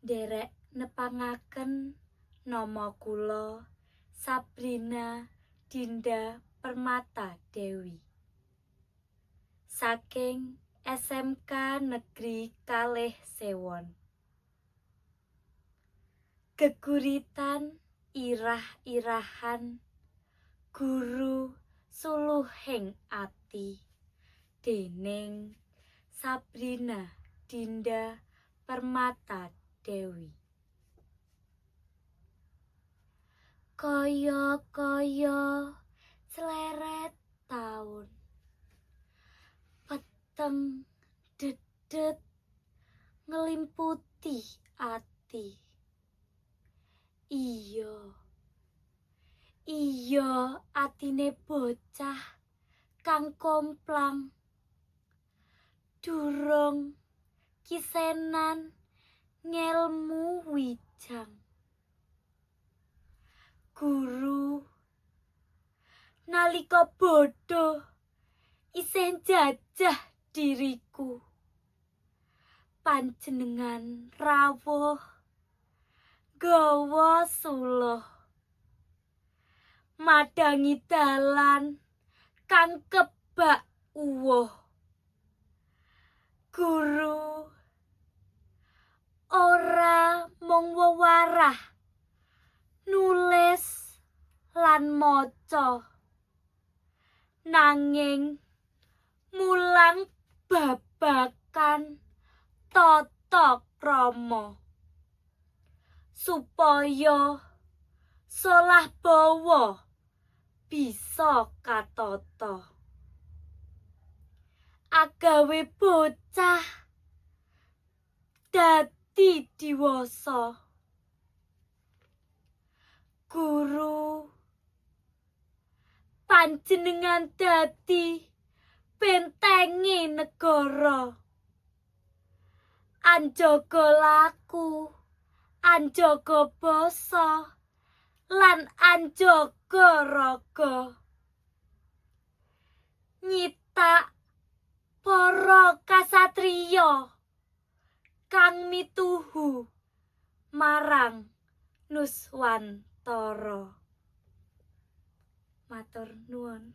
Nderek nepangaken nama kula Sabrina Dinda Permata Dewi saking SMK Negeri Kalih Sewon. Geguritan irah-irahan guru suluhing ati dening Sabrina Dinda Permata Dewi. Kaya-kaya sleret taun, peteng dedet nglimputi ati. Iya, iya, atine bocah kang komplang durung kisenan ngelmu wijang. Guru nalika bodho isih jajah diriku, panjenengan rawuh gawa suluh madangi dalan kang kebak uwuh. Guru ora mung wewarah nulis lan maca, nanging mulang babagan tata krama supaya solah bawa bisa katata, agawe bocah dadi diwasa. Guru, panjenengan dadi bentenge negara, anjaga laku, anjaga basa, lan anjaga raga, nyitak para kasatriya kang mituhu marang Nuswantara. Matur nuwun.